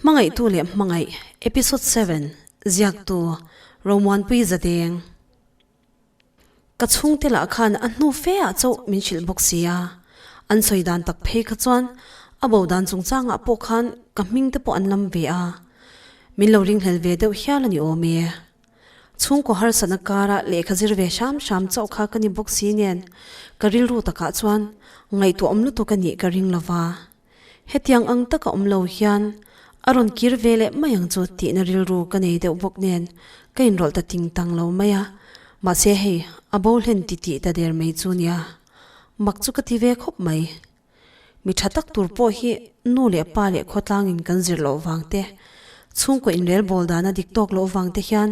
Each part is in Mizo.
Hmangaihtu leh Hmangaih, Episode 7, Ziaktu, Romuanpui Zadeng. Ka chhungte lah khan a hnu fe ah chauh min hrilh bawk si a, an sawi dan tak phei kha chuan a bo dan chungchangah pawh khan ka hming te pawh an lam ve a, min lo ringhlel ve deuh hial a ni awm e. Chhungkaw harsatna kara lehkha zir ve hram hram chauh kha ka ni bawk si nen ka rilru takah chuan ngaihtuah awm lutuk a nih ka ring lova. Hetiang ang taka awm lo hian a rawn kir ve leh mai ang chu tihna rilru ka nei deuh bawk nen ka inrawlh ta ting tang lo mai a, mahse hei a bo hlen ti tih ta der mai chu nia, mak chu ka ti ve khawp mai. Mi tha tak tur pawh hi nu leh pa leh khawtlangin kan zir loh vang te, chhungkaw inrel bawl dana dik tawk loh vang te hian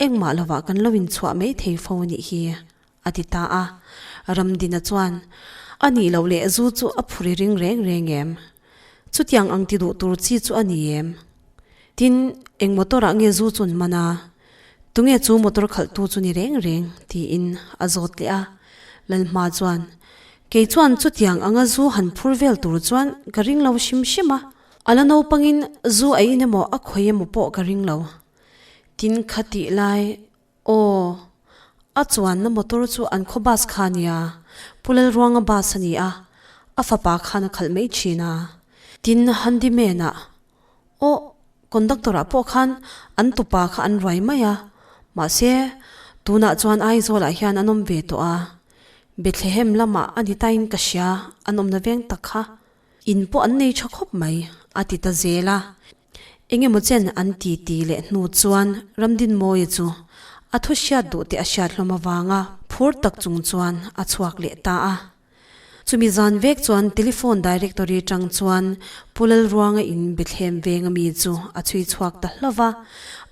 engmah lovah kan lo inchhuah mai thei fo a nih hi. A ti ta a. Ramdina chuan, A nih loh leh zu chu a phur i ring reng reng em? Chutiang ang ti duh tur chi chu a ni em? Tin, eng motor ah nge zu chun man a? Tunge chu motor khalhtu chu ni reng reng? tiin a zawt leh a. Lalhma chuan, Kei chuan chutiang anga zu han phur vel tur chuan ka ring lo hrim hrim a. A la naupangin zu a in emaw a khawi emaw pawh ka ring lo. Tin, khatih lai Aw, a chuanna motor chu an khaw bus kha a nia, Pu Lalruanga bus a ni a, a fapa khan a khalh mai thin a. Tin, handyman-ah, aw, conductor-ah pawh khan an tupa kha an ruai mai a, mahse, tunah chuan Aizawl-ah hian an awm ve tawh a, Bethlehem lamah a ni tain ka hria, an awmna veng tak kha. In pawh an nei tha khawp mai, a ti ta zel a. Engemaw chen an ti ti leh hnu chuan Ramdinmawia chu a thu hriat duh teh a hriat hlawm avanga phur tak chung chuan a chhuak leh ta a. Chumi zan vek chuan telephone directory tang chuan Pu Lalruanga in Bethlehem veng ami chu a chhui chhuak ta hlauh va,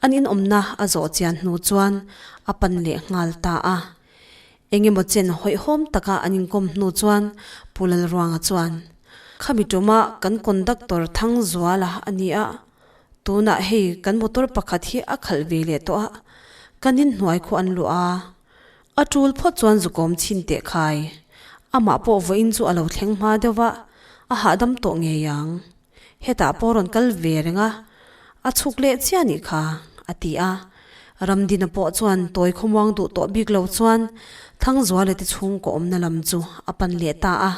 an inawmna a zawh chian hnu chuan a pan leh nghal ta a. Engemaw chen hawihhawm taka an inkawm hnu chuan Pu Lalruanga chuan, Khami ṭuma kan conductor Thangzuala a ni a, tunah hei kan motor pakhat hi a khalh ve leh tawh a, kan inhnuai khu an luh a, a ṭul phawt chuan zukawm chhin teh khai. Amah pawh vawiin chu a lo thleng hma deuh va, a hahdam tawh ngei ang. Hetah pawh rawn kal ve reng a, a chhuk leh chiah nih kha, a ti a. Ramdina pawh chuan tawi khawmuang duh tawh bik lo chuan Thangzuala te chhungkaw awmna lam chu a pan leh ta a.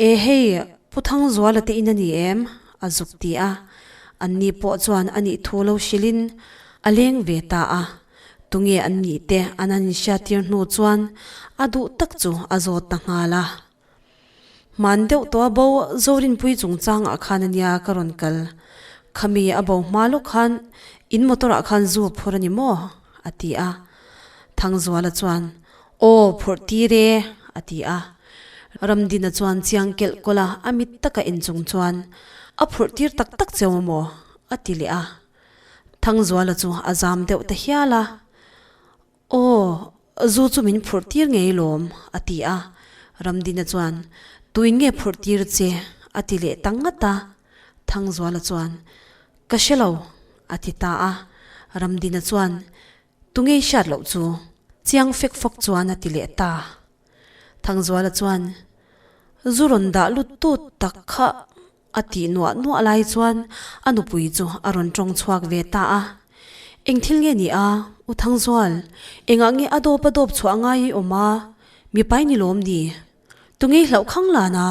E hei, Pu Thangzuala te in a ni em? a zuk ti a. Anni pawh chuan a nih thu lo hrilhin a leng ve ta a. Tunge an nih te an han inhriattir hnu chuan a duh tak chu a zawt ta nghal a. Hman deuh tawh a bo Zorinpui chungchangah khan a nia ka rawn kal. Khami a bo hma lawk khan in motor ah khan zu phur a ni maw? a ti a. Thangzuala chuan Aw phurh tir e a ti a. Ramdina chuan chiang kelh kawlh a a mit taka en chung chuan A phurh tir tak tak cheu a maw? a ti leh a. Thangzuala chu a zam deuh ta hial a. Aw, zu chu min phurh tir ngei lawm, a ti a. Ramdina chuan, Tuin nge phurh tir che? a ti leh ta ngat a. Thangzuala chuan, Ka hre lo, a ti ta a. Ramdina chuan, Tu ngei hriat loh chu? Chiang fek fawk chuan a ti leh ta. Thangzuala chuan, Zu rawn dah lut tut tak kha A tih nuah nuah lai chuan a nupui chu a rawn tawng chhuak ve ta a. Eng thil nge ni a, U Thangzual, engah nge a dawp a dawp chhuah ngai i awm a, mipai ni lawm ni? Tunge hlauh khang lan a?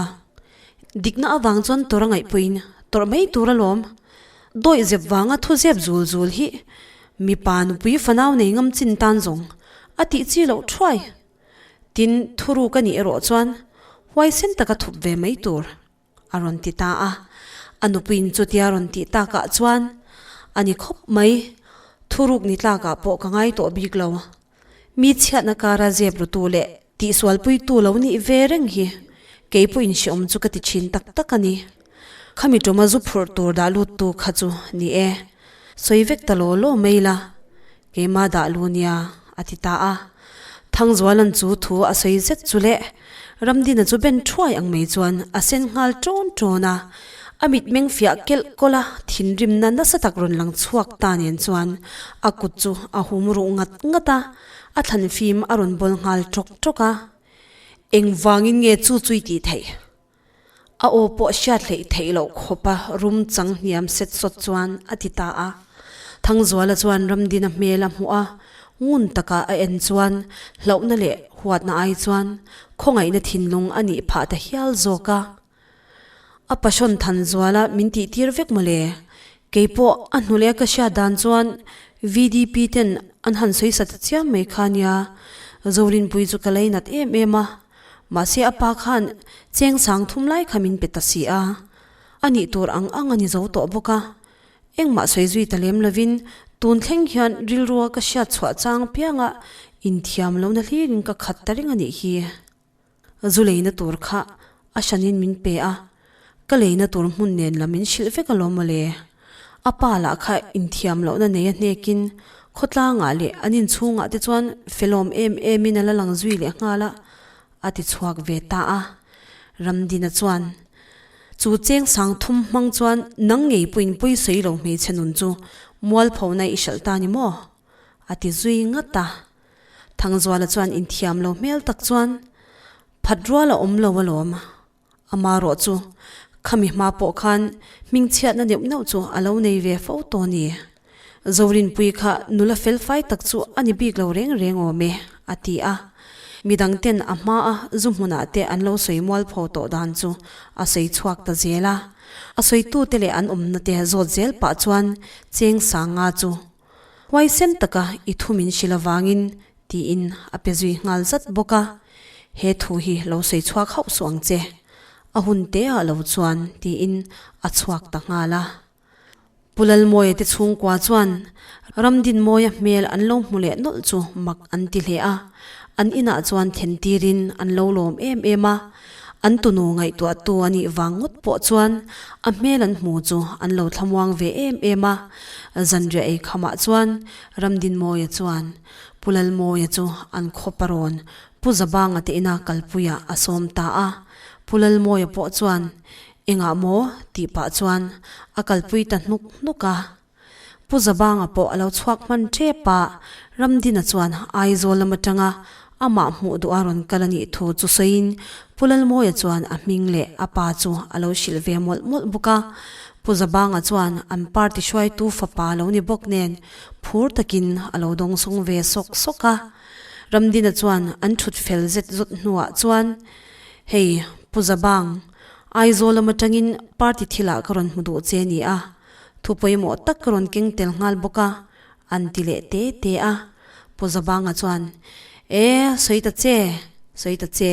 Dikna avang chuan tawrh a ngaihpuiin tawrh mai tur alawm. Dawih zep vanga thu zep zul zul hi mipa nupui fanau nei ngam chin tan zawng a tih chi loh thuai. Tin, thuruk a nih erawh chuan huaisen taka thup ve mai tur. A rawn ti ta a. A nupuiin chutia rawn tih takah chuan, A ni khawp mai, thuruk ni tlakah pawh ka ngai tawh bik lo. Mi chhiatna kara zep rutu leh tihsualpuitu lo nih ve reng hi kei pawhin hreawm chu ka ti thin tak tak a ni. Khami tuma zu phurh tur dah luttu kha chu ni e, sawi vek ta law law mai la, Keimah dah lu nia, a ti ta a. Thangzuala'n chu thu a sawi zet chu leh Ramdina chu ben thuai ang mai chuan a sen nghal ṭawn ṭawn a. A mitmeng fiah kelh kawlh a, thinrimna nasa tak rawn lang chhuak ta nen chuan a kut chu a hum ruh ngat ngat a, a thlan fim a rawn bawl nghal ṭawk ṭawk a. Engvangin nge chu chu i tih theih? A aw pawh hriat hleih theih loh khawpa rum chang hniam set sawt chuan a ti ta a. Thangzuala chuan Ramdina hmel a hmuh a, ngun taka a en chuan hlauhna leh huatna ai chuan khawngaihna thinlung a nih phah ta hial zawk a. A passion Thanzuala min tih tir vek mawle. Keipawh a hnu leh ka hriat dan chuan VDP ten an han sawi sa ta chiam mai kha nia. Zorinpui chu ka lei nat em em a. Mahse a pa khan cheng sang thum lai kha min pe ta si a. A nih tur ang ang a ni zo tawh bawk a. Engmah sawi zui ta lem lovin tun thleng hian rilrua ka hriat chhuah chang pianga inthiam lohna hlirin ka khat ta reng a nih hi. Zu leina tur kha a hranin min pe a, ka leina tur hmun nen lam min hrilh vek alawm mawle. A pa lah kha inthiam lohna nei a hnekin khawtlangah leh an inchhungah te chuan felawm em emin a la lang zui leh nghal a, a ti chhuak ve ta a. Ramdina chuan, Chu cheng sang thum hmang chuan nang ngei pawhin pawi sawi lo hmeichhe nun chu mualphona i hralh ta ni maw? a ti zui ngat a. Thangzuala chuan inthiam lo hmel tak chuan, Phat rual a awm lo alawm. Ama rawh chu khami hma pawh khan hmingchhiatna neuh neuh chu a lo nei ve fo tawh a ni. Zorinpui kha nula fel fai tak chu a ni bik lo reng reng awm e, a ti a. Midang ten a hma a zu hmunah te an lo sawi mualpho tawh dan chu a sawi chhuak ta zel a. A sawitute leh an awmna te zawt zel pah chuan cheng sanga chu Huaisen taka i thu min hrilh avangin tiin a pe zui nghal zat bawk a, he thu hi lo sawi chhuak hauh suh ang che, a hun te ah lo chuan tiin a chhuak ta nghal a. Pu Lalmawia te chhungkua chuan Ramdinmawia hmel an lo hmu leh nawlh chu mak an ti hle a, an inah chuan then tirin an lo lawm em em a, an tunu ngaihtuahtu a nih vang ngawt pawh chuan a hmel an hmu chu an lo thlamuang ve em em a. Zanriah ei khamah chuan Ramdinmawia chuan Pu Lalmawia chu an khaw parawn Pu Zabanga te ina kalpuiah a sawm ta a. Pu Lalmawia pawh chuan engah maw tih pah chuan a kalpui ta hnuk hnuk a. Pu Zabanga pawh a lo chhuak hman tep a, Ramdina chuan Aizawl lam atanga amah hmuh duh a rawn kal a nih thu chu sawiin Pu Lalmawia chuan a hming leh a pa chu a lo hrilh ve mawlh mawlh bawk a. Pu Zabanga chuan an party hruaitu fapa lo ni bawk nen phur takin a lo dawngsawng ve sawk sawk a. Ramdina chuan an thut fel zet zawt hnuah chuan, Hei, Pu Zabang, Aizawl lam atangin party thilah ka rawn hmu duh che ni a. Thu pawimawh tak ka rawn keng tel nghal bawk a, an ti leh te te a. Pu Zabanga chuan, E, sawi ta che, sawi ta che.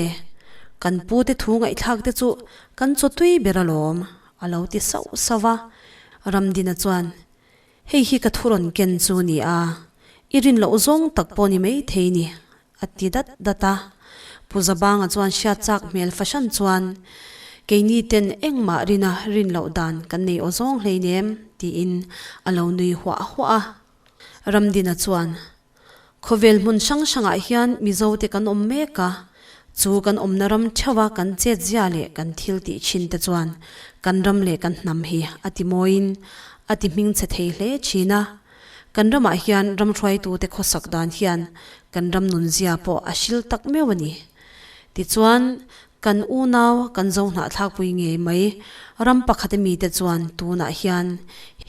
Kan pu te thu ngaihthlak te chu kan chaw tui ber alawm, a lo ti sauh sauh a. Ramdina chuan, Hei hi ka thu rawn ken chu ni a, i rin loh zawng tak pawh ni maithei ni, A ti dat dat a. Pu Zabanga chuan hriat chak hmel fahran chuan, Keini ten engmah rina rin loh dan kan nei aw zawng hleinem, tiin a lo nui huah huah a. Ramdina chuan, Khawvel hmun hrang hrangah hian Mizote kan awm mek a, chu kan awmna ram theuha kan chetzia leh kan thil tih thin te chuan kan ram leh kan hnam hi a ti mawiin a ti hmingchhe thei hle thin a. Kan ramah hian ram hruaitute khawsak dan hian kan ram nunzia pawh a hril tak meuh a ni. Tichuan, kan unau kan zo hnahthlakpui ngei mai ram pakhat a mite chuan tunah hian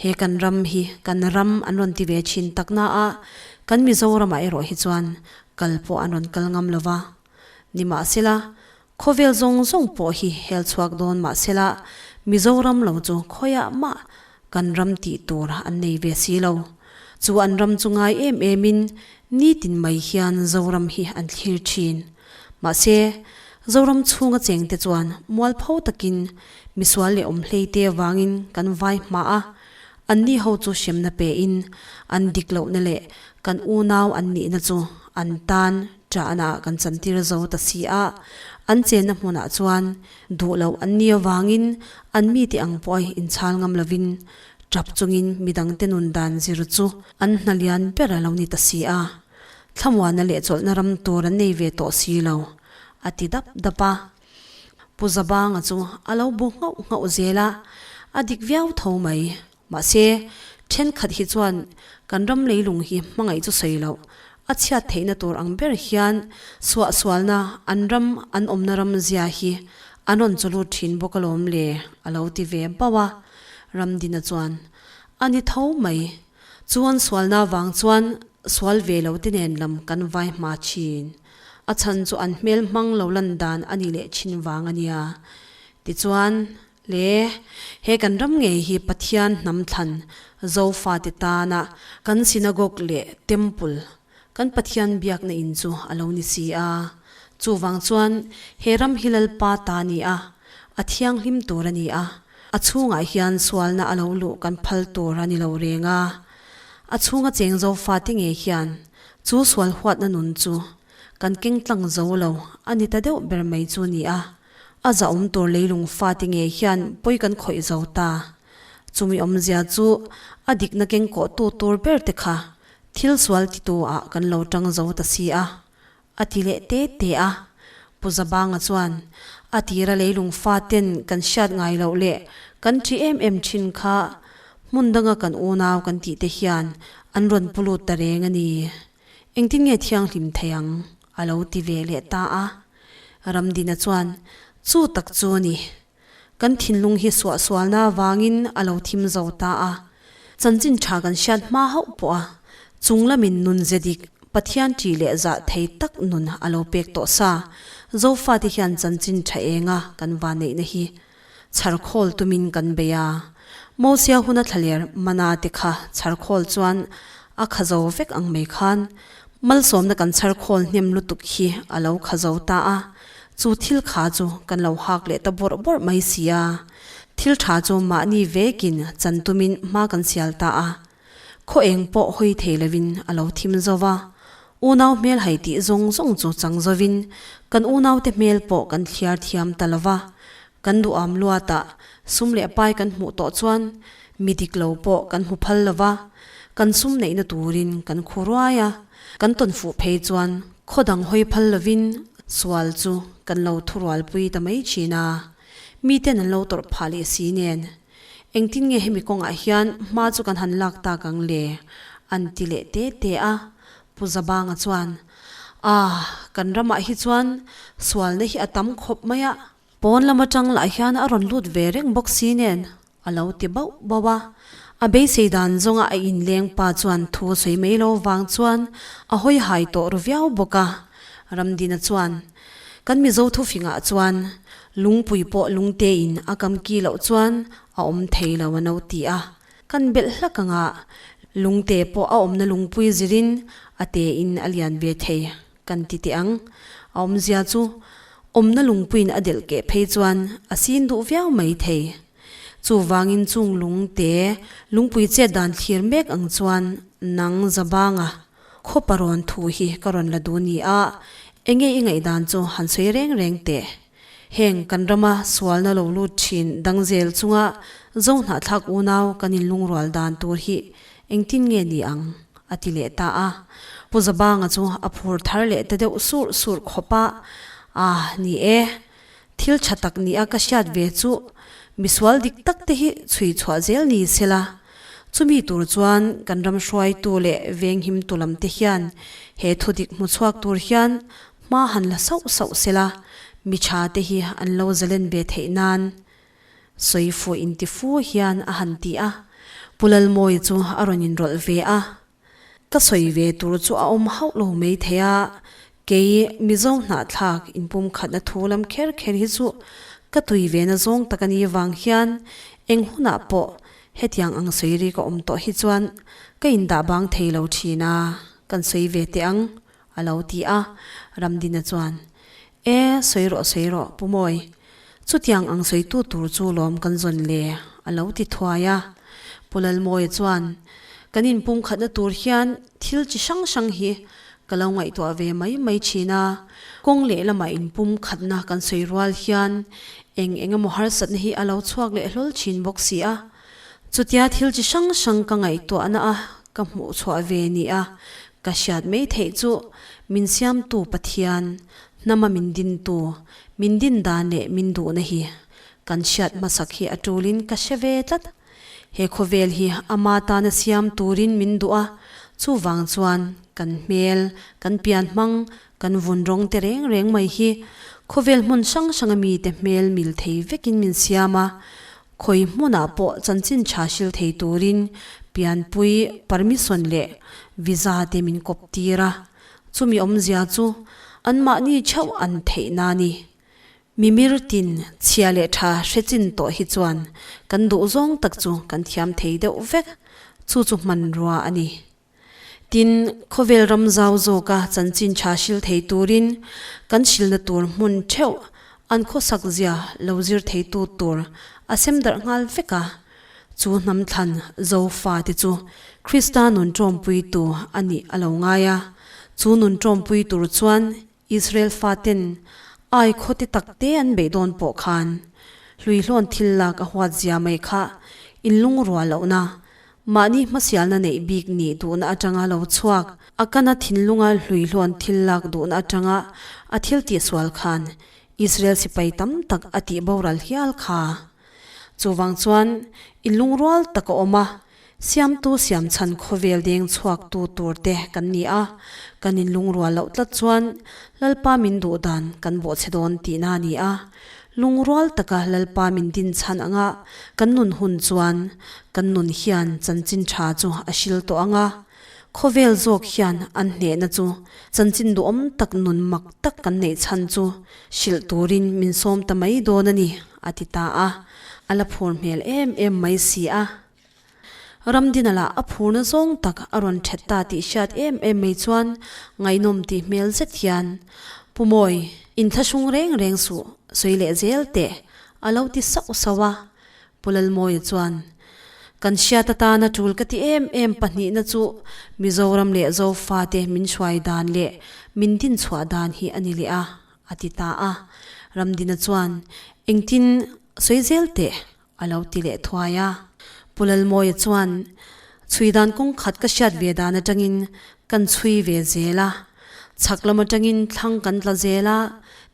he kan ram hi kan ram an rawn ti ve thin tak na a, kan Mizoramah erawh hi chuan kal pawh an rawn kal ngam lo va. Nimahsela, khawvel zawng zawng pawh hi hel chhuak dawn mahsela Mizoram lo chu khawiah mah kan ram tih tur an nei ve si lo. Chu an ram chu ngai em emin nitin mai hian Zoram hi an thlir thin. Mahse, Zoram chhunga chengte chuan mualpho takin misual leh awm hlei te avangin kan vai hma a, anni ho chu hremna pein an dik lohna leh kan unau an nihna chu an tan ṭahna kan chantir zo ta si a, an chenna hmunah chuan Duh loh an ni avangin an mite ang pawh inchhal ngam lovin tap chungin midangte nun dan zir chu an hna lian ber a lo ni ta si a. Thlamuana leh chawlhna ram tur an nei ve tawh si lo, a ti dap dap a. Pu Zabanga chu a lo bu nghauh nghauh zel a, a dik viau tho mai. Mahse, thenkhat hi chuan kan ram leilung hi hmangaih chu sawi loh, a chhiat theihna tur ang ber hian suahsualna an ram an awmna ram zia hi An rawn chawlut thin bawk alawm le, a lo ti ve bauh a. Ramdina chuan, A ni tho mai. Chu an sualna vang chuan sual ve lo te nen lam kan vai hma thin. A chhan chu an hmel hmang lo lan dan a ni leh thin vang a nia. Tichuan, le, he kan ram ngei hi Pathian hnam thlan Zofate tana kan synagogue leh temple, kan Pathian biakna in chu a lo ni si a. Chuvang chuan he ram hi Lalpa ta ni a, a thianghlim tur a ni a. A chhungah hian sualna a lo luh kan phal tur a ni lo reng a, a chhunga cheng zo fate ngei hian chu sual huatna nun chu kan keng tlang zo lo a ni ta deuh ber mai chu ni a, a zahawm tur leilung fate ngei hian pawi kan khawih zo ta. Chumi awmzia chu a dikna keng kawhtu tur ber te kha thil sual titu ah kan lo tang zo ta si a. A ti leh te te a. Pu Zabanga chuan, A tira leilung faten kan hriat ngai loh leh kan ṭhi em em ṭhin kha hmun danga kan unau kan tih te hian an rawn pu lut ta reng a ni. Engtin nge thianghlim thei ang? a lo ti ve leh ta a. Ramdina chuan, Chu tak chu a ni. Kan thinlung hi suahsualna avangin a lo thim zo ta a, chanchin tha kan hriat hma hauh pawh a, chung lamin nun ze dik, Pathian ṭih leh zah thei tak nun a lo pek tawh sa. Zofate hian chanchin tha enga kan vaneihna hi chharkhawl tumin kan bei a. Mosia huna thlaler mana te kha chharkhawl chuan a kha zo vek ang mai khan malsawmna kan chharkhawl hnem lutuk hi a lo kha zo ta a. Chu thil kha chu kan lo hak leh ta bawrh bawrh mai si a, thil tha chu mahni vekin chan tumin hma kan sial ta a. Khaw eng pawh hawi thei lovin a lo thim zo va, unau hmel hai tih zawng zawng chu chang zovin kan unaute hmel pawh kan thliar thiam ta lo va, kan duham luatah sum leh pai kan hmuh tawh chuan mi dik lo pawh kan hmu phal lo va, kan sum neihna turin kan khu ruai a, kan tawnfuh phei chuan Khaw dang hawi phal lovin sual chu kan lo thurualpui ta mai thin a, miten an lo tawrh phah leh si nen. Engtin nge hemi kawngah hian hma chu kan han lak tak ang le? an ti leh te te a. Pu Zabanga chuan, Ah, kan ramah hi chuan sualna hi a tam khawp mai a. Pawn lam atang lah hian a rawn lut ve reng bawk si nen a lo ti bauh bauh a. A beisei dan zawnga a inleng pa chuan thu a sawi mai lo vang chuan a hawi hai tawh ru viau bawk a. Ramdina chuan, Kan Mizo thufingah chuan lungpui pawh lungtein a kam ki loh chuan a awm thei lo a no ti a. Kan belh hlak anga lungte pawh a awmna lungpui zirin a tein a lian ve thei. Kan ti teh ang. A awmzia chu awmna lungpuiin a delh keh phei chuan a sin duh viau mai thei. Chuvangin chung lungte lungpui chet dan thlir mek ang chuan nang Zabanga khawpa rawn thu hi ka rawn la duh ni a, enge i ngaihdan chu han sawi reng reng teh. Heng kan rama sualna lo lut thin dang zel chunga Zohnahthlak unau kan inlungrual dan tur hi Engtin nge ni ang? a ti leh ta a. Pu Zabanga chu a phur thar leh ta deuh surh surh khawp a, Ah, ni e. Thil tha tak nia ka hriat ve chu misual dik tak te hi chhui chhuah zel ni sela. Chumi tur chuan kan ram hruaitu leh venghim tu lam te hian he thu dik hmu chhuak tur hian hma han la sauh sauh sela, mi tha te hi an lo zalen ve theih nan Sawi fuh inti fu hian a han ti a, Pu Lalmawia chu a rawn inrawlh ve a. Ka sawi ve tur chu a awm hauh lo mai thei a, kei Mizo hnahthlak inpumkhatna thu lam kher kher hi chu ka tui ve na zawng tak a ni vang hian eng hunah pawh hetiang ang sawi ri ka awm tawh hi chuan ka indah bang thei lo thin a, kan sawi ve teh ang A lo ti a, Ramdina chuan, E, sawi rawh sawi rawh, Pu Mawi. Chutiang ang sawitu tur chu lawm kan zawn le, a lo ti thuai a. Pu Lalmawia chuan, Kan inpumkhatna tur hian thil chi hrang hrang hi ka lo ngaihtuah ve mai mai thin a, kawng lehlamah inpumkhatna kan sawi rual hian eng eng emaw harsatna hi a lo chhuak leh hlawl thin bawk si a. Chutia thil chi hrang hrang ka ngaihtuahna a ka hmuh chhuah ve ni a, ka hriat mai theih chu min siamtu Pathian, hnama min dintu, min din dan leh min duhna hi kan hriat hmasak hi a tulin ka hre ve tlat. He khawvel hi ama tana siam turin min duh a, chuvang chuan kan hmel, kan pianhmang, kan vun rawng te reng reng mai hi. Khawvel hmun hrang hranga mite hmel mil thei vekin min siam a, khawi hmunah pawh chanchin tha hril thei turin pianpui permission leh visa te min kawp tir a, chumi awmzia chu anmahni theuh an theihna a ni. Mimir tin chhia leh tha hre chin tawh hi chuan kan duh zawng tak chu kan thiam thei deuh vek, chu chu hmanrua a ni. Tin, khawvel ram zau zawka chanchin tha hril thei turin kan hrilna tur hmun theuh an khawsak zia lo zir theitu tur a sem darh nghal vek a. Chu hnam thlan Zofa te chu Krista nun tawmpuitu a nih a lo ngai a. Chu nun tawmpui tur chuan Israel faten ai khawte takte an beih dawn pawh khan hluihlawn thil lak a huat zia mai kha inlungrual lohna, mahni hmasialna neih bik nih duhna atanga lo chhuak, a kana thinlunga hluihlawn thil lak duhna atanga a thil tihsual khan Israel sipai tam tak a tih boral hial kha. Chuvang chuan inlungrual tak a awm a, Siamtu siam chhan khawvel deng chhuaktu tur te kan ni a, kan inlungrual loh tlat chuan Lalpa min duh dan kan bawhchhe dawn tihna a ni a. Lungrual taka Lalpa min din chhan anga kan nun hun chuan kan nun hian chanchin tha chu a hril tawh ang a, khawvel zawk hian an hnehna chu chanchin duhawm tak nun mak tak kan neih chhan chu hrilh turin min sawm ta mai dawn a ni, a ti ta a, a la phur hmel em em mai si a. Ramdina lah a phurna zawng tak a rawn that ta tih hriat em em mai chuan ngaihnawm tih hmel zet hian, Pu Mawi, inthlahrung reng reng suh, sawi leh zel teh, a lo ti sauh sauh a. Pu Lalmawia chuan, Kan hriat atana tul ka ti em em pahnihna chu Mizoram leh Zofate min hruai dan leh min dinchhuah dan hi a ni leh a, a ti ta a. Ramdina chuan, Engtin sawi zel teh, A lo ti leh thuai a. Pu Lalmawia chuan, Chhui dan kawng khat ka hriat ve dan atangin kan chhui ve zel a. Chhak lam atangin thlang kan tla zel a,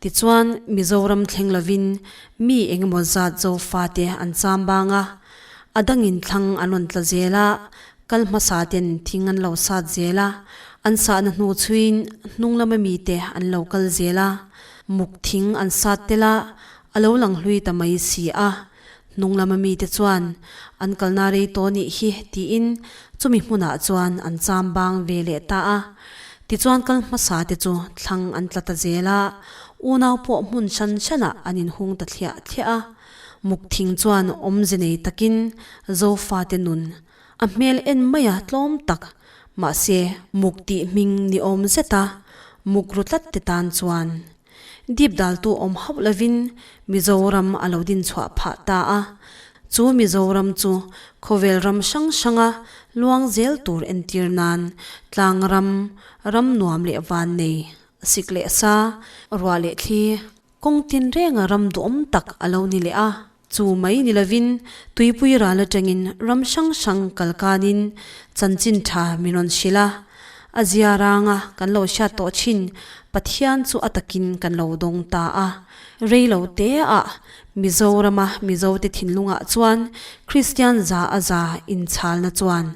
tichuan Mizoram thleng lovin mi engemaw zat Zofate an cham bang a. A dangin thlang an rawn tla zel a, kal hmasa ten thing an lo sat zel a, an sahna hnu chhuiin hnung lama mite an lo kal zel a, muk thing an sat tel a, A lo lang hlui ta mai si a, hnung lama mite chuan an kalna rei tawh nih hi tiin chumi hmunah chuan an cham bang ve leh ta a. Tichuan kal hmasa te chu thlang an tla ta zel a, unau pawh hmun hran hranah an inhung ta thliah thliah a. Muk thing chuan awmze nei takin Zofate nun a hmel en maia tlawm tak, mahse muk tih hming ni awm zeta muk ru tlat te tan chuan Dip daltu awm hauh lovin Mizoram a lo din chhuah phah ta a, chu Mizoram chu khawvel ram hrang hranga luang zel tur entir nan tlang ram, ram nuam leh van nei, sik leh sa, ruah leh thli, kawng tin renga ram duhawm tak a lo ni leh a. Chu mai ni lovin tuipui ral atangin ram hrang hrang kal kanin chanchin tha min rawn hrilh a, a zia ranga kan lo hriat tawh thin Pathian chu a takin kan lo dawng ta a. Rei lo te ah Mizorama Mizote thinlungah chuan Kristian za a za inchalna chuan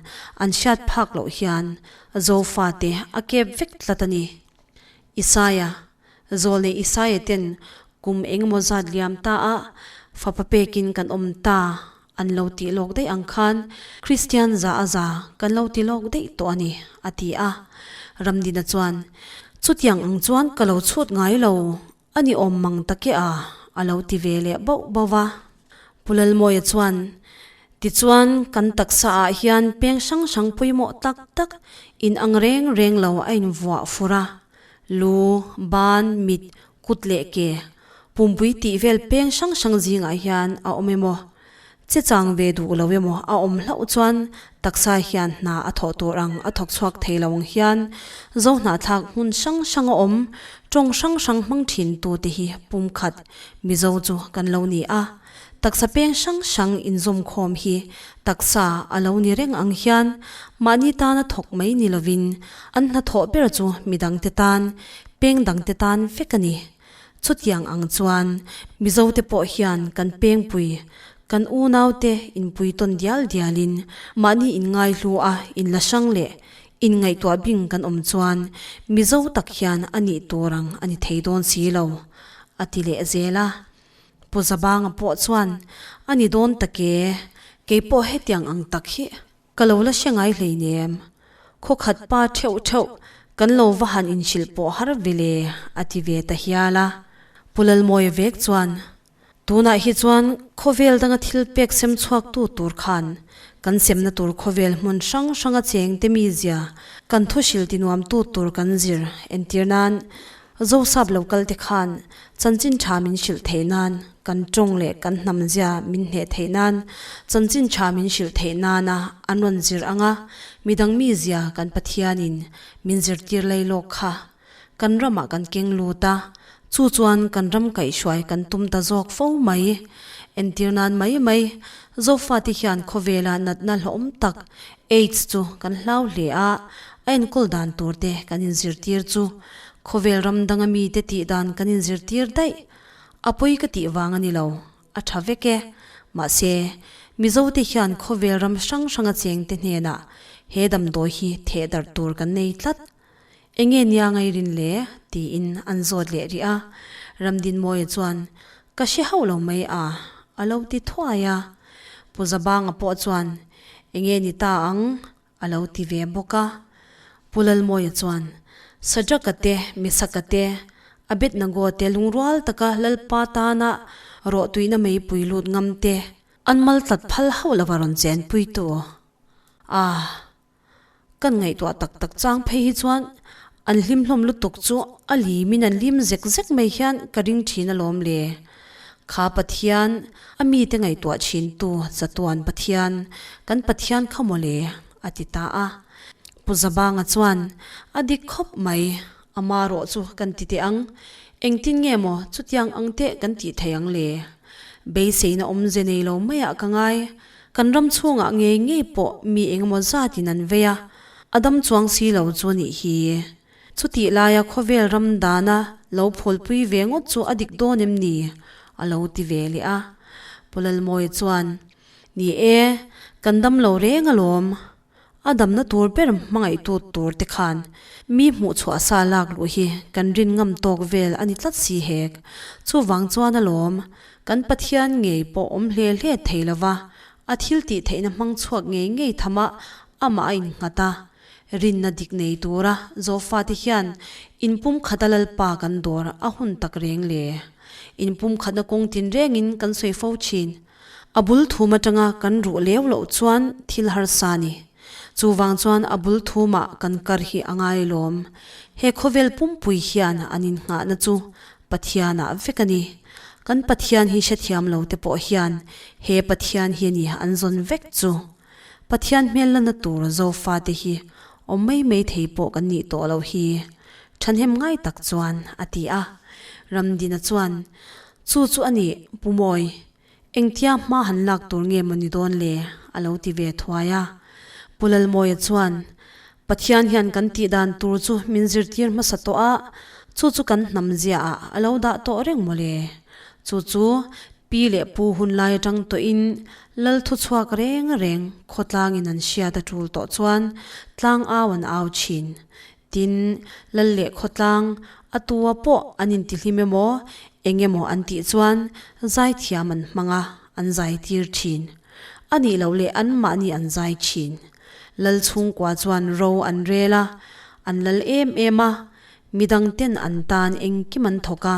an hriat phak loh hian Zofate a kep vek tlat a ni. Isaia, Zawlnei Isaia ten Kum engemaw zat liam ta a, fapa pekin kan awm ta an lo tih lawk daih ang khan Kristian za a za kan lo ti lawk daih tawh a ni, a ti a. Ramdina chuan, Chutiang ang chuan ka lo chhut ngai lo, a ni awm mang tak e a, a lo ti ve leh bauh bauh va. Pu Lalmawia chuan, Tichuan kan taksa ah hian peng hrang hrang pawimawh tak tak in ang reng reng lo a invuah fur a, lu, ban, mit, Kut leh ke, pumpui tih vel peng hrang hrang zingah hian a awm emaw, che chang ve duh lo emaw a awm hlauh chuan taksa hian hna a thawh tur ang a thawk chhuak thei lo ang hian zo hnahthlak hmun hrang hrang a awm tawng hrang hrang hmang thin tute hi pumkhat Mizo chu kan lo ni a. Taksa peng hrang hrang inzawmkhawm hi taksa a lo ni reng ang hian mahni tana thawk mai ni lovin an hnathawh ber chu midangte tan, peng dangte tan vek a ni. Chutiang ang chuan Mizote pawh hian kan pengpui, kan unaute inpui tawn dial dialin mahni inngaihlu a inla hrang leh inngaihtuah bing kan awm chuan Mizo tak hian a nih tur ang a ni thei dawn si lo. a ti leh zel a. Pu Zabanga pawh chuan, A ni dawn tak e, kei pawh hetiang ang tak hi ka lo la hre ngai hleinem. Khaw khat pa theuh theuh kan lo va han inhrilh pawh har ve le, a ti ve ta hial a. Pu Lalmawia vek chuan, Tunah hi chuan khawvel danga thil pek sem chhuaktu tur khan kan semna tur khawvel hmun hrang hranga chengte mizia kan thu hrilh tinuamtu tur kan zir entir nan Zosap lo kalte khan chanchin tha min hrilh theih nan kan tawng leh kan hnam zia min hneh theih nan chanchin tha min hrilh theih nana an rawn zir anga midang mizia kan Pathianin min zirtir lailawk kha Kan ramah kan keng lut a, chu chuan kan ram kaihhruai kan tum ta zawk fo mai. Entir nan mai mai, Zofate hian khawvela natna hlawhawm tak AIDS chu kan hlau hle a, a enkawl dan tur te kan inzirtir chu khawvel ram danga mite tih dan kan inzirtir daih. A pawi ka tih vang a ni lo, a tha vek e. Mahse, Mizote hian khawvel ram hrang hranga chengte hnenah he damdawi hi thehdarh tur kan nei tlat. Enge nia ngairin le? tiin an zawt leh rih a. Ramdinmawia chuan, Ka hre hauh lo mai a, a lo ti thuai a. Pu Zabanga pawh chuan, Enge ni ta ang? a lo ti ve bawk a. Pu Lalmawia chuan, Sadraka te, Mesaka te, Abednego te lungrual taka Lalpa tana rawhtuina meipui lut ngam te, an mal tlat phal hauh lova rawn chenpui tu a. Kan ngaihtuah tak tak chang phei hi chuan an hlim hlawm lutuk chu a limin an lim zek zek mai hian ka ring thin alawm le. Kha Pathian, a mite ngaihtuah thintu chatuan Pathian, kan Pathian kha maw le, a ti ta a. Pu Zabanga chuan, A dik khawp mai, ama rawh chu kan ti teh ang. Engtin nge maw chutiang ang teh kan tih thei ang le? Beiseina awmze nei lo maiah ka ngai. Kan ram chhungah ngei ngei pawh mi engemaw zatin an vei a, a dam chuang si lo chu a nih hi. Chutih laia khawvel ram dana lo phawlpui ve ngawt chu a dik dawn em ni? a lo ti ve leh a. Pu Lalmawia chuan, Ni e, kan dam lo reng alawm. A damna tur ber hmangaihtu tur te khan mi hmuh chhuah sa lak luh hi kan rin ngam tawk vel a ni tlat si hek. Chuvang chuan alawm, kan Pathian ngei pawh awm hle hle thei lova, a thil tih theihna hmang chhuak ngei ngei thamah amah a innghat a. Rinna dik nei tura Zofate hian inpumkhata Lalpa kan dawr a hun tak reng le. Inpumkhatna kawng tinrengin kan sawi fo thin. A bul thum atanga kan ruh leu loh chuan thil harsa a ni. Chuvang chuan a bul thumah kan kar hi a ngai lawm. He khawvel pumpui hian an innghahna chu Pathianah vek a ni. Kan Pathian hi hrethiam lo te pawh hian he Pathian hi a ni an zawn vek chu. Pathian hmel lana tur Zofate hi awm mai mai thei pawh kan nih tawh loh hi. Thahnem ngai tak chuan a ti a. Ramdina chuan, Chu chu a ni, Pu Mawi. Engtia hma han lak tur nge maw ni dawn le? a lo ti ve thuai a. Pu Lalmawia chuan, Pathian hian kan tih dan tur chu min zirtir hmasa tawh a, chu chu kan hnam ziaah a lo dah tawh reng maw le? Chu chu pi leh pu hun lai atang tawhin lal thu chhuak reng reng khawtlangin an hriat a tul tawh chuan tlang au an au thin. Tin, lal leh khawtlang, a tua pawh an intihlim emaw, eng emaw an tih chuan zaithiam an hmang a, an zaitir thin. A nih loh leh anmahni an zai thin. Lal chhungkua chuan ro an rel a, an lal em em a, midangten an tan engkim an thawk a,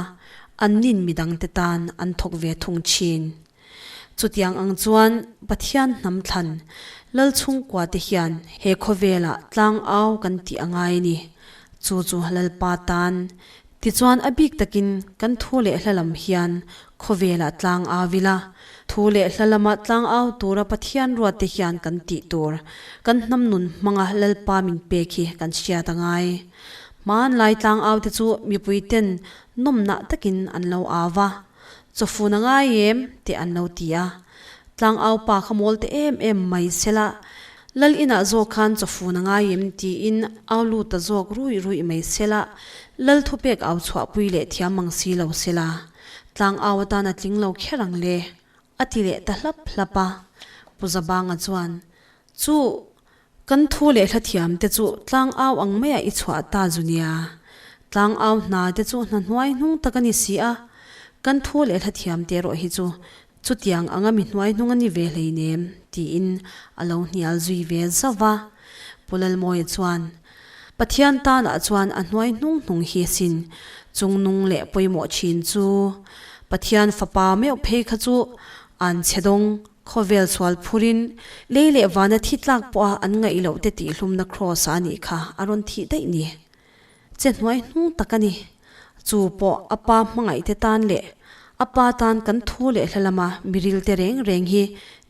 annin midangte tan an thawk ve thung thin. Chutiang ang chuan Pathian hnam thlan Lal chhungkua te hian he khawvelah tlang au kan tih a ngai a ni. Chu chu Lalpa tan. Tichuan a bik takin kan thu leh hla lam hian khawvelah tlang au ila, thu leh hla lama tlang au tura Pathian ruat te hian kan tih tur kan hnam nun hmanga Lalpa min pek hi kan hriat a ngai. Hmanlai tlang au te chu mipui ten nawmnah takin an lo au va. Chawfun a ngai em? tih an lo ti a. Tlangau pa kha mawl te em em mai sela, Lal inah zawk khan chawfun a ngai em? tiin au lut ta zawk ruih ruih mai sela, Lal thupek au chhuahpui leh thiam mang si lo sela, Tlangau atan a tling lo kher ang le, a ti leh ta hlap hlap a. Pu Zabanga chuan, Chu, kan thu leh hla thiam te chu tlangau ang maiah i chhuah ta zu nia. Tlangau hna te chu hna hnuai hnung tak a ni si a. Kan thu leh hla thiam te erawh hi chu chutiang anga mi hnuai hnung a ni ve hleinem, tiin a lo hnial zui ve zauh va. Pu Lalmawia chuan, Pathian tanah chuan a hnuai hnung hnung hi asin, chung nung leh pawimawh thin chu. Pathian fapa meuh phei kha chu an chhe dawng, khawvel sual phurin lei leh vana thi tlak pawha an ngaih loh te tihhlumna kraws-a a nih kha a rawn thih daih ni. Che hnuai hnung tak a ni. Chu pawh a pa hmangaihte tan leh a pa tan kan thu leh hla lama miril te reng reng hi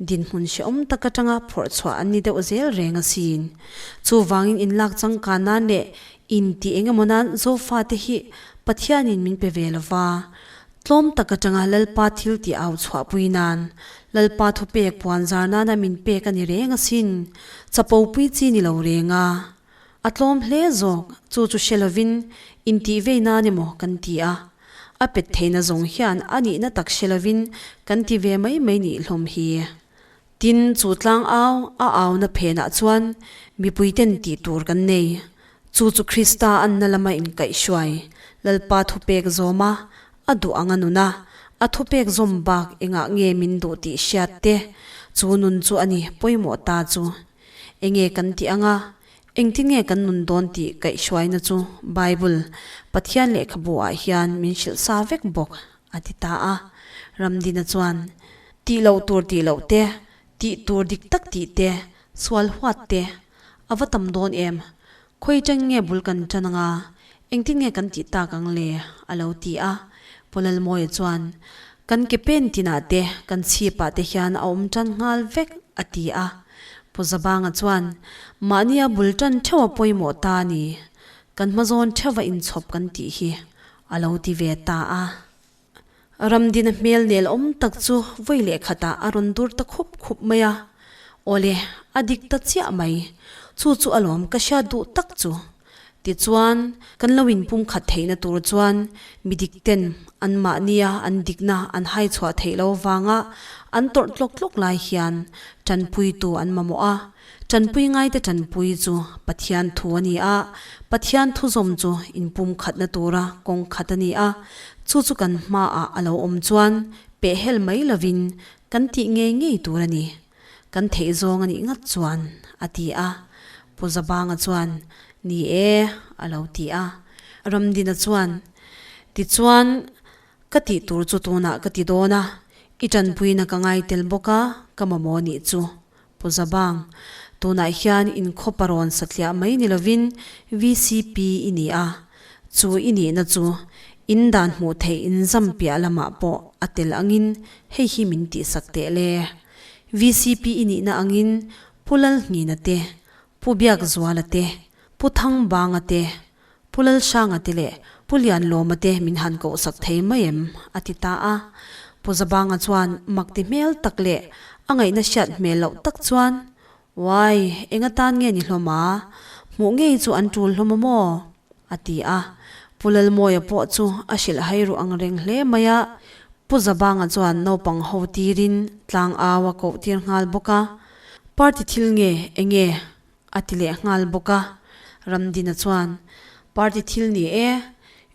dinhmun hrehawm tak atanga phawrh chhuah an ni deuh zel reng asin. Chuvangin inlak changkan nan leh intih eng emaw nan Zofate hi Pathianin min pe ve lova, tlawm tak atanga Lalpa thil tih au chhuahpui nan, Lalpa thupek puan zar nana min pek a ni reng asin. Chapo pui chi ni lo reng a. A tlawm hle zawk, chu chu hre lovin intih vei nan emaw kan ti a. A pet theihna zawng hian a nihna tak hre lovin kan ti ve mai mai nih hlawm hi. Tin, chu tlang au a auna phenah chuan mipuiten tih tur kan nei. Chu chu Krista anna lama inkaihhruai, Lalpa thupek zawma a duh anga nuna a thupek zawm bak engah nge min duh tih hriat te, chu nun chu a ni pawimawh ta chu. Enge kan tih anga, engtin nge kan nun dawn tih kaihhruaina chu Bible, Pathian lehkhabu ah hian min hrilh sa vek bawk, a ti ta a. Ramdina chuan, Tih loh tur tih loh te, tih tur dik tak tih te, sual huat te, a va tam dawn em? Khawi tang nge bul kan tan anga, engtin nge kan tih tak ang le? a lo ti a. Pu Lalmawia chuan, Kan ke pen tinah te, kan chhipah te hian a awm tan nghal vek, a ti a. Pu Zabanga chuan, Mahnia bul tan theuh a pawimawh ta a ni. Kan hmazawn theuh a inchhawp kan tih hi, a lo ti ve ta a. Ramdina hmel nel awm tak chu vawi leh khatah a rawn dur ta khup khup mai a. Awle, a dik ta chiah mai. Chu chu alawm ka hriat duh tak chu. Tichuan, kan lo inpumkhat theihna tur chuan mi dikten anmahnia an dikna an hai chhuah theih lo vanga an tawrh tlawk tlawk lai hian tanpuitu an mamawh a. Tanpui ngaite tanpui chu Pathian thu a ni a, Pathian thu zawm chu inpumkhatna tura kawng khat a ni a, chu chu kan hmaah a lo awm chuan pehhel mai lovin kan tih ngei ngei tur a ni. Kan theih zawng a nih ngat chuan, a ti a. Pu Zabanga chuan, Ni e, a lo ti a. Ramdina chuan, Tichuan, ka tih tur chu tunah ka ti dawn a, i tanpuina ka ngai tel bawk a, ka mamawh nih chu. Pu Zabang, tunah hian inkhawp a rawn satliah mai ni lovin VCP i ni a, chu i nihna chu in dan hmuh theih inzam piah lamah pawh a tel angin hei hi min tihsak teh le. VCP i nihna angin Pu Lalhnina te, Pu Biakzuala te, Pu Thangbanga te, Pu Lalhranga te leh Pu Lianlawma te min han kohsak thei mai em? a ti ta a. Pu Zabanga chuan mak ti hmel tak leh a ngaihna hriat hmel loh tak chuan, Uai, eng atan nge ni hlawm a? Hmuh ngei chu an tul hlawm a maw? a ti a. Pu Lalmawia pawh chu a hrilh hai ruh ang reng hle mai a. Pu Zabanga chuan naupang ho tirin tlang au a koh tir nghal bawk a. Party thil nge enge? A ti leh nghal bawk a. Ramdina chuan, Party thil ni e,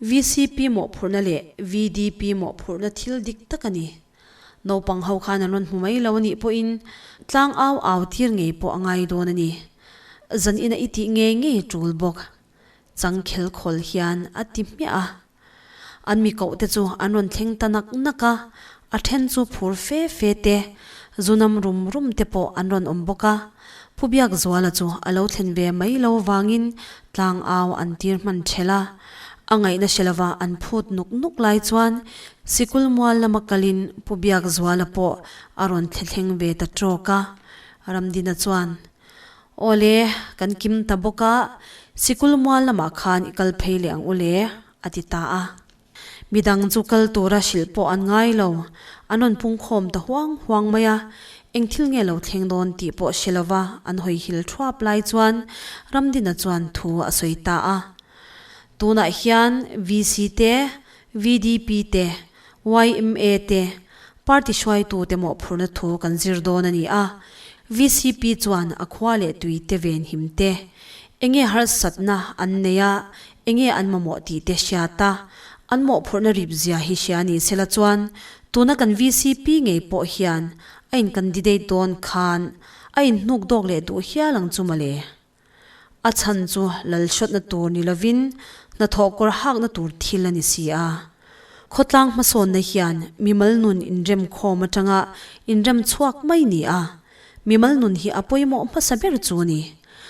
VCP mawhphurhna leh VDP mawhphurhna thil dik tak a ni. Naupang ho khan an rawn hmu mai lo a nih pawhin tlang au au tir ngei pawh a ngai dawn a ni. Zan ina i tih ngei ngei tul bawk. Chang khel khawl hian a ti hmiah a. An mi koh te chu an rawn thleng ta nak nak a, a then chu phur fe fe te, zu nam rum rum te pawh an rawn awm bawk a. Pu Biakzuala chu a lo thlen ve mai lo vangin tlang au an tir hman ṭhelh a. A ngaihna hre lova an phut nuk nuk lai chuan sikul mual lama kalin Pu Biakzuala pawh a rawn thleng ve ta ṭawk a. Ramdina chuan, Awle, kan kim ta bawk a, sikul mual lamah khan i kal phei leh ang u le, a ti ta a. Midang chu kal tura hrilh pawh an ngai lo, an rawn pungkhawm ta huang huang mai a, eng thil nge lo thleng dawn tih pawh hre lova an hawi hil thuap lai chuan Ramdina chuan thu a sawi ta a. Tunah hian VC te, VDP te, yma te, party hruaitute mawhphurhna thu kan zir dawn a ni a, VCP chuan a khua leh tui te venhim te, enge harsatna an nei a, enge an mamawh tih te hriat a. An mawhphurhna rip zia hi hria ni sela chuan tuna kan vcp ngei pawh hian a in candidate dawn khan a in hnuk dawk leh duh hial ang chu mawle. A chhan chu lal hrawtna tur ni lovin hnathawh kawr hakna tur thil a ni si a. Khawtlang hmasawnna hian mimal nun inrem khawm atanga inrem chhuak mai ni a, mimal nun hi a pawimawh hmasa ber chu a ni.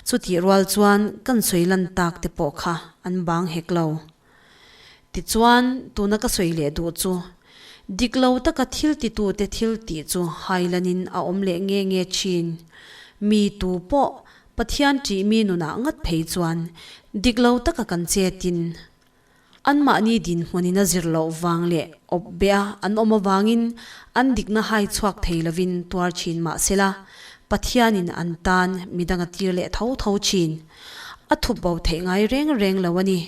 Chutih rual chuan kan sawi lan tak te pawh kha an bang hek lo. Tichuan, tuna ka sawi leh duh chu, dik lo taka thil titute thil tih chu hailanin a awm leh nge nge thin. Mi tu pawh Pathian ṭih mi nunah ngat phei chuan dik lo taka kan chetin, anmahni dinhmunin a zir loh vang leh awp beh a an awm avangin an dikna hai chhuak thei lovin tuar thin mah sela, Pathianin an tan midang a tir leh tho tho thin. A thup bo theih ngai reng reng lo a ni.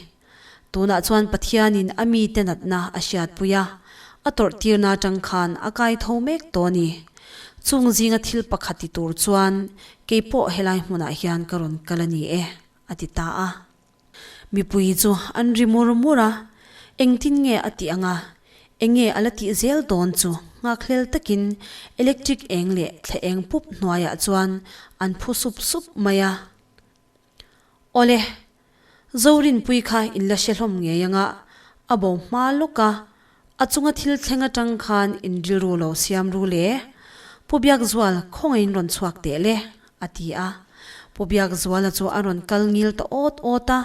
Tunah chuan Pathianin a mite natna a hriatpui a, a tawrhtirna atang khan a kai tho mek tawh a ni. Chung zinga thil pakhat ti tur chuan kei pawh helai hmunah hian ka rawn kal a ni e, a ti ta a. Mipui chu an ri mur mur a, engtin nge a tih anga, enge a la tih zel dawn chu nghakhlel takin electric eng leh thla eng pup hnuaiah chuan an phu sup sup mai a. Awle, Zorinpui kha in la hre hlawm ngei anga a bo hma lawk a, a chunga thil thleng atang khan in rilru lo siam ru le. Pu Biakzual khawngaihin rawn chhuak teh le, a ti a. Pu Biakzuala chu a rawn kal ngil ta awt awt a,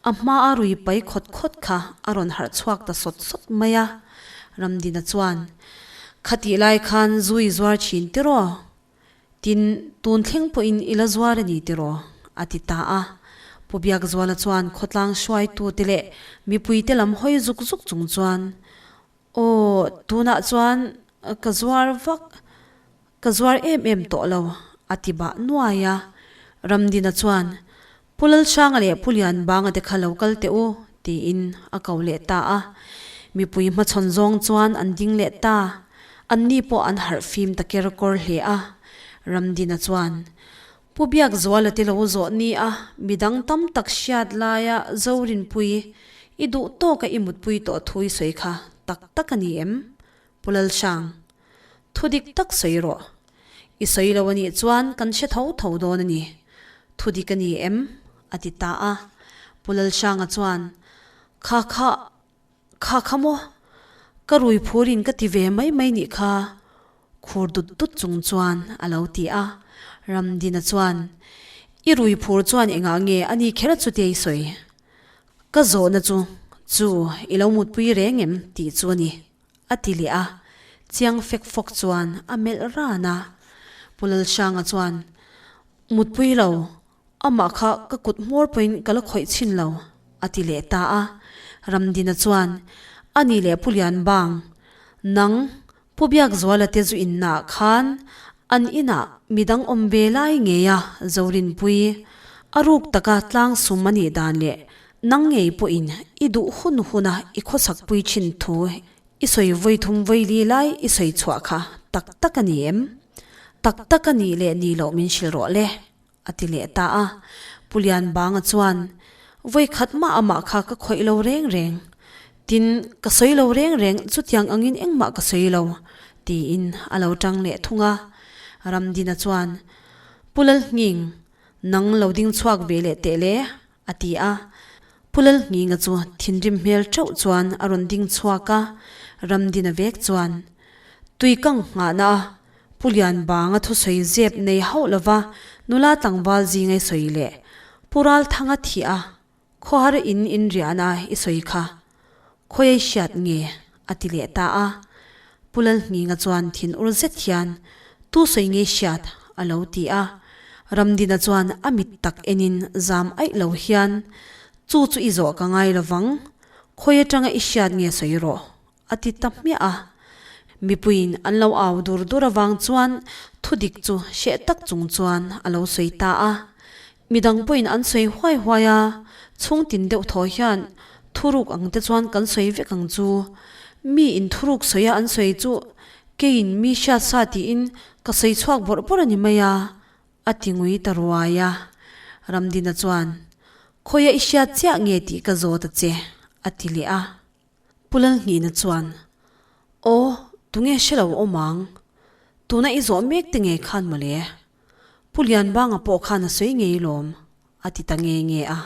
a hma a rui pai khawt khawt kha a rawn harh chhuak ta sawt sawt mai a. Ramdina chuan, Khatih lai khan zui zuar thin tiraw? Tin, tun thleng pawhin i la zuar a ni tiraw? a ti ta a. Pu Biakzuala chuan khawtlang hruaitute leh mipuite lam hawi zuk zuk chung chuan, Aw, tunah chuan ka zuar vak, ka zuar em em tawh lo, a ti bah nuai a. Ramdina chuan, Pu Lalhranga leh Pu Lianbanga te kha lo kal teh u, tiin a ko leh ta a. Mipui hmachhawn zawng chuan an ding leh ta. Anni pawh an harh fim ta ker kawr hle a. Ramdina chuan, Pu Biakzuala te lo zawh ni a, midang tam tak hriat laia Zorinpui, i duh tawka i mutpui tawh thu i sawi kha tak tak a ni em? Pu Lalhrang, Thu dik tak sawi rawh. I sawi lo a nih chuan kan hre tho tho dawn a ni. Thu dik a ni em? a ti ta a. Pu Lalhranga chuan, Kha kha, kha kha maw? Ka rui phurin ka ti ve mai mai nih kha, khur dut dut chung chuan a lo ti a. Ramdina chuan, I rui phur chuan engah nge a ni kher chutia i sawi? Ka zawhna chu, chu i lo mutpui reng em? tih chu a ni. A ti leh a, chiang fek fawk chuan a melh ran a. Pu Lalhranga chuan, Mutpui lo, amah kha ka kut hmawr pawhin ka la khawih chhin lo, a ti leh ta a. Ramdina chuan, A nih leh Pu Lianbang, nang Pu Biakzuala te zu innaah khan an inah midang awm ve lai ngei a Zorinpui, a ruk taka tlang sum a nih dan leh Nang ngei pawhin i duh hun huna i khawsakpui thin thu i sawi vawi thum vawi li lai i sawi chhuah kha tak tak a ni em? Tak tak a nih leh ni loh min hrilh rawh le, a ti leh ta a. Pu Lianbanga chuan, Vawi khat mah amah kha ka khawih lo reng reng. Tin, ka sawi lo reng reng chutiang angin engmah ka sawi lo, tiin a lo tang leh thung a. Ramdina chuan, Pu Lalhnging, nang lo ding chhuak ve leh teh le, A ti a. Pu Lalhminga chu thinrim hmel theuh chuan a rawn ding chhuak a, Ramdina vek chuan, Tui kang nghahna a, Pu Lianbanga thusawi zep nei hauh lova nula tlangval zinga i sawi leh Pu Ralthanga thih a, khawhar in inriahna i sawi kha Khawiai hriat nge? a ti leh ta a. Pu Lalhminga chuan thin ur zet hian, Tu sawi nge hriat? a lo ti a. Ramdina chuan a mit tak enin zam aih lo hian, Chu chu i zawh ka ngai lovang, khawi atanga i hriat nge sawi rawh? a ti ta hmiah a. Mipuiin an lo au dur dur avang chuan thudik chu hreh tak chung chuan a lo sawi ta a. Midang pawhin an sawi huai huai a, chhung tin deuh thaw hian thuruk ang te chuan kan sawi vek ang chu. Mi in thuruk sawi a an sawi chu keiin mi hriat sa tiin ka sawi chhuak bawrh bawrh a ni mai a, a ti ngui ta ruai a. Ramdina chuan, Khawiah i hriat chiah nge tih ka zawt a che, a ti leh a. Pu Lalnghina chuan, Aw, tunge hre lo awm ang? Tuna i zawh mek te ngei khan mawle. Pu Lianbanga pawh khan a sawi ngei lawm, a ti ta nge nge a.